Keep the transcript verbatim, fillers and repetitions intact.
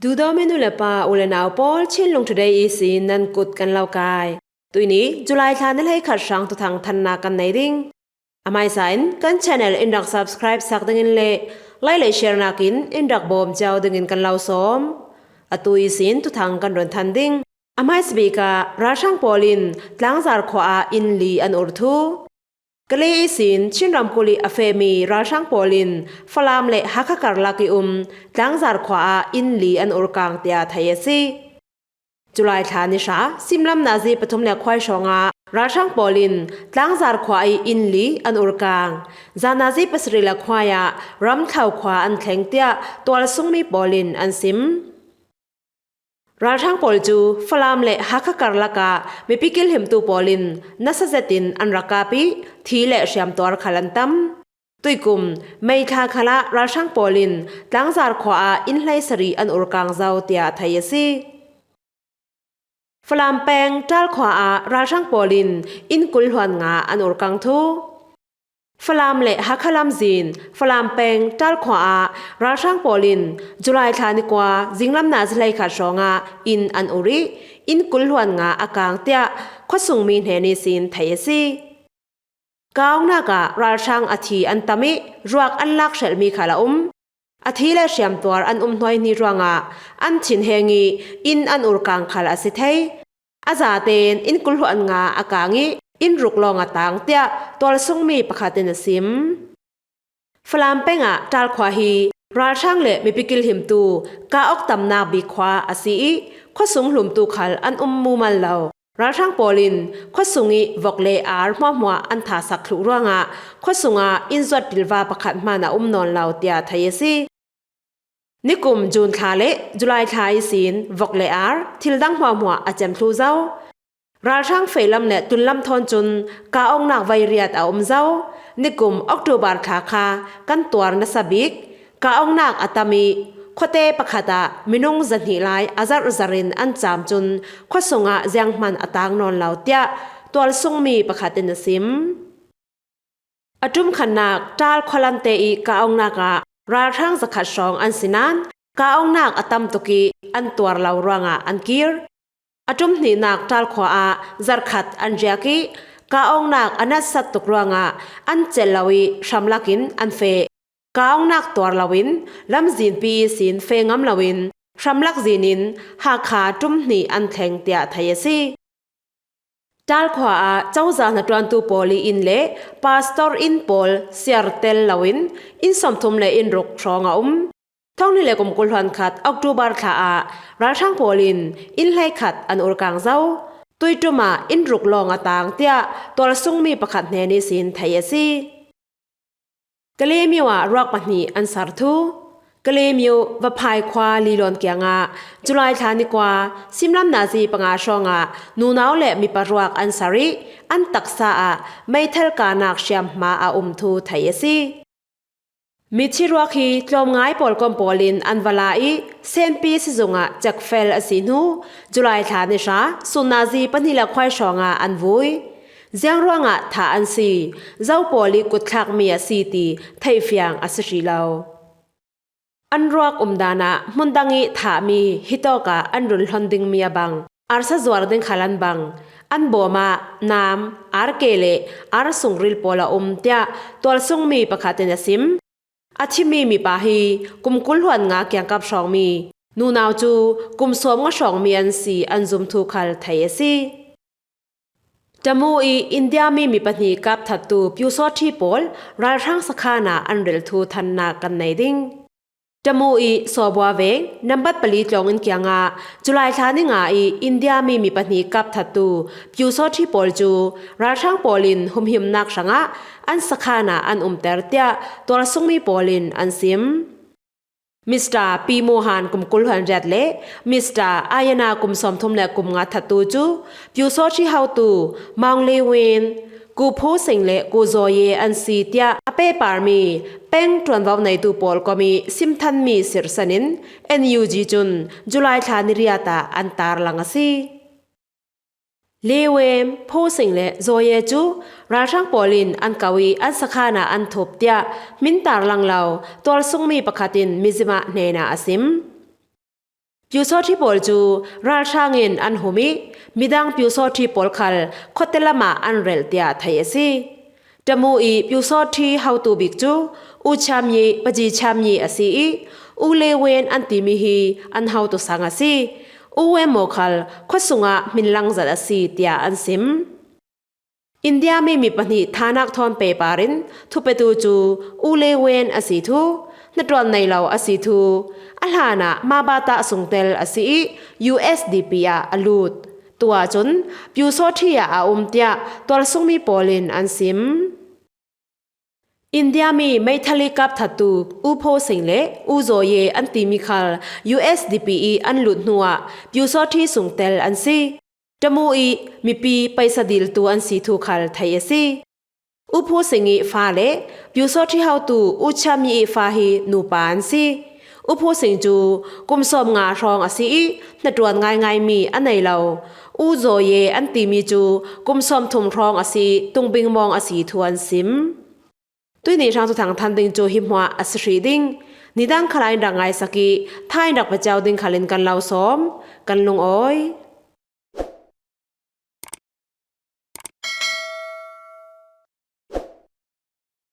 Duhdawtmi nu le pa, u le nau pawl, Chinlung Today ihsin nan kut kan lo kai. Tuini July thla ni hleikhat hrang thuthang thanna kan nei ding. A hmaisa in kan channel in rak subscribe sak dingin le like le share nakin in rak bawm ciau dingin kan lo sawm. Atu ihsin thuthang kan run than ding. A hmaisa bik ah ralhrang pawl in Tlangzar khua ah inn li an ur thu. Kalay ihsin Chin ramkulh ih a fehmi ralhrang pawl in Falam le Hakha karlak ih um Tlangzar khua ah inn li an ur kang tiah theih a si. July thla ni hra, simlam nazi pathum le khuai hrawngah ralhrang pawl in Tlangzar khua ih inn li an ur kang. Zan nazi pasarih le khuai ah Ramthlau khua an thleng tiah tualsungmi pawl in an sim. Ralhrang pawl cu Falam le Hakha karlak ah mipi kilhimtu pawl in nasa zetin an rak kap ih thi le hriamtuar khal an tam. Tuikum May thla khal ah ralhrang pawl in Tlangzar khua ah inn hleisarih an ur kang zo tiah theih a si. Falam peng Ṭal khua ah ralhrang pawl in inn kul hluan nga an ur kang thu. Falam le Hakha lamzin Falam peng Ṭal khua ah ralhrang pawl in July thla ni kua zinglam nazi hleikhat hrawngah inn an ur ih inn kul hluan nga a kang tiah khuasungmi hnen ihsin theih a si. Kah awknak ah ralhrang a thi an tam ih ruak an lak hrelhmi khal a um. A thi le hriamtuar an um hnuai hnih ruangah an thinheng ih inn an ur kang khal a si thei. A zatein inn kul hluan nga a kang ih inn ruk lawng a tang tiah tualsungmi pakhat in a sim. Falam peng ah Ṭal khua hi ralhrang le mipi kilhimtu kah awk tamnak bik khua a si ih khuasung hlumtu khal an um mumal lo. Ralhrang pawl in khuasung ih vok le ar hmuahhmuah an thasak thluh ruangah khuasung ah inn zuat ṭilva pakhat hman a um nawn lo tiah theih a si. Nikum June thla le July thla ihsin vok le ar thil dang hmuahhmuah a cem thluh zo. Ralhrang fehlam le tunlam thawn cun kah awknak veiriat a um zo. Nikum October thla kha kan tuar nasa bik. Kah awknak a tam ih khuate pakhat ah minung zahnih lai a zarhzarh in an cam cun khuasung ah zianghman a tang nawn lo tiah tualsungmi pakhat in a sim. A ṭum khatnak Ṭal khualante ih kah awknak ah ralhrang zakhat hrawng an si nain kah awknak a tam tuk ih an tuar lo ruangah an kir. A ṭum hnihnak Ṭal khua ah zarhkhat an riak ih kah awknak a natsat tuk ruangah an celh lo ih hramlak in an feh. Kah awknak tuar loin lamzinpi ihsin feh ngam loin hramlak zin in Hakha ṭum hnih an thleng tiah theih a si. Ṭal khua ah cozah hnaṭuantu pawl ih inn le pastor inn pawl siar tel loin inn sawmthum le inn ruk hrawng a um. Thonghnih le kum kul hluan khat October thla ah ralhrang pawl in inn hleikhat an ur kang zo. Tuiṭum ah inn ruk lawng a tang tiah tualsungmi pakhat hnen ihsin theih a si. Kalaymyo ah ruak pahnih an sar thu. Kalaymyo Vaphai khua Lilawn kiangah July thla ni kua simlam nazi panga hrawngah nunau le mipa ruak an sar ih an taksa ah meithal kahnak hriamhma a um thu theih a si. Mithi ruak hi tlawmngai pawlkom pawl in an va la ih Senpi sizung ah cekfel a si hnu July thla ni hra sun nazi pahnih le khuai hrawngah an vui. Ziang ruangah thah an si, Zo pawl ih kutthlakmi a si ti theihfiang a si hrih lo. An ruak umdan ah hmundang ih thahmi hitawk ah an run hlon dingmi a bang, arsa zuar ding khal an bang, an bawm ah nam, ar ke le ar sungril pawl a um tiah tualsungmi pakhat in a sim. A thimi mipa hi kum kul hluan nga kiangkap hrawngmi nunau cu kum sawmnga hrawngmi an si an zum thu khal theih a si. Tamu ih India mi mi pahnih kapthattu Pyusawṭhi pawl ralhrang sakhan ah an rel thu thannak kan nei ding. Tamu ih Sawbua veng nambat pali tlawng inn kiangah July thla ni nga ih India mi mi pahnih kapthattu Pyusawṭhi pawl cu ralhrang pawl in humhimnak hrangah an sakhan ah an umter tiah tualsungmi pawl in an sim. Mister Pi Mohan kum kul hluan riat le Mister Ayana kum sawmthum le kum nga thattu cu Pyusawṭhi hotu Maung Lewin, Ku Pho Sing le Ku Zaw Ye an si tiah a peparmi peng ṭuanvo neitu pawl kom ih simthanmi sirhsan in N U G cun July thla ni riat ah an tarlang a si. Lewem, Pho Sing le Zaw Ye cu ralhrang pawl in an ko ih an sakhan ah an thup tiah hmin tarlang lo tualsungmi pakhat in Mizzim ah hnenah a sim. Pyusawṭhi pawl cu ralhrang in an hum ih midang Pyusawṭhi pawl khal khuate lamah an relh tiah theih a si. Tamu ih Pyusawṭhi hotu bik cu U Chamyi, Paji Chamyi a si ih U Le Wen an timi hi an hotu sang a si. U Wen maw khal khuasung ah hminlang zat a si tiah an sim. India mi mi pahnih thanak thawn pehpar in thupetu cu U Le Wen a si thu, hnaṭuan nei lo a si thu, a hlanah Mabata sungtel a si ih U S D P ah a lut. Tuah cun Pyusawṭhi ah a um tiah tualsungmi pawl in an sim. India mi meithal ih kap thattu U Pho Singh le U Zaw Ye an timi khal U S D P ih an lut hnuah Pyusawṭhi sungtel an si. Tamu ih mipi paisa diltu an si thu khal theih a si. U Pho Singh ih fa le Pyusawṭhi hotu U Chamyi ih fa hi nupa an si. U Pho Singh cu kum sawm nga hrawng a si ih hnaṭuan ngaingaimi a nei lo. U Zaw Ye an timi cu kum sawm thum hrawng a si ih tungbing mawng a si thu an sim. Tuihni hrang thuthang than ding cu hi hmuah a si hrih ding. Nidang khal ah in rak ngaisak ih tha in rak pia cio ding khal in kan lo sawm, kan lungawi.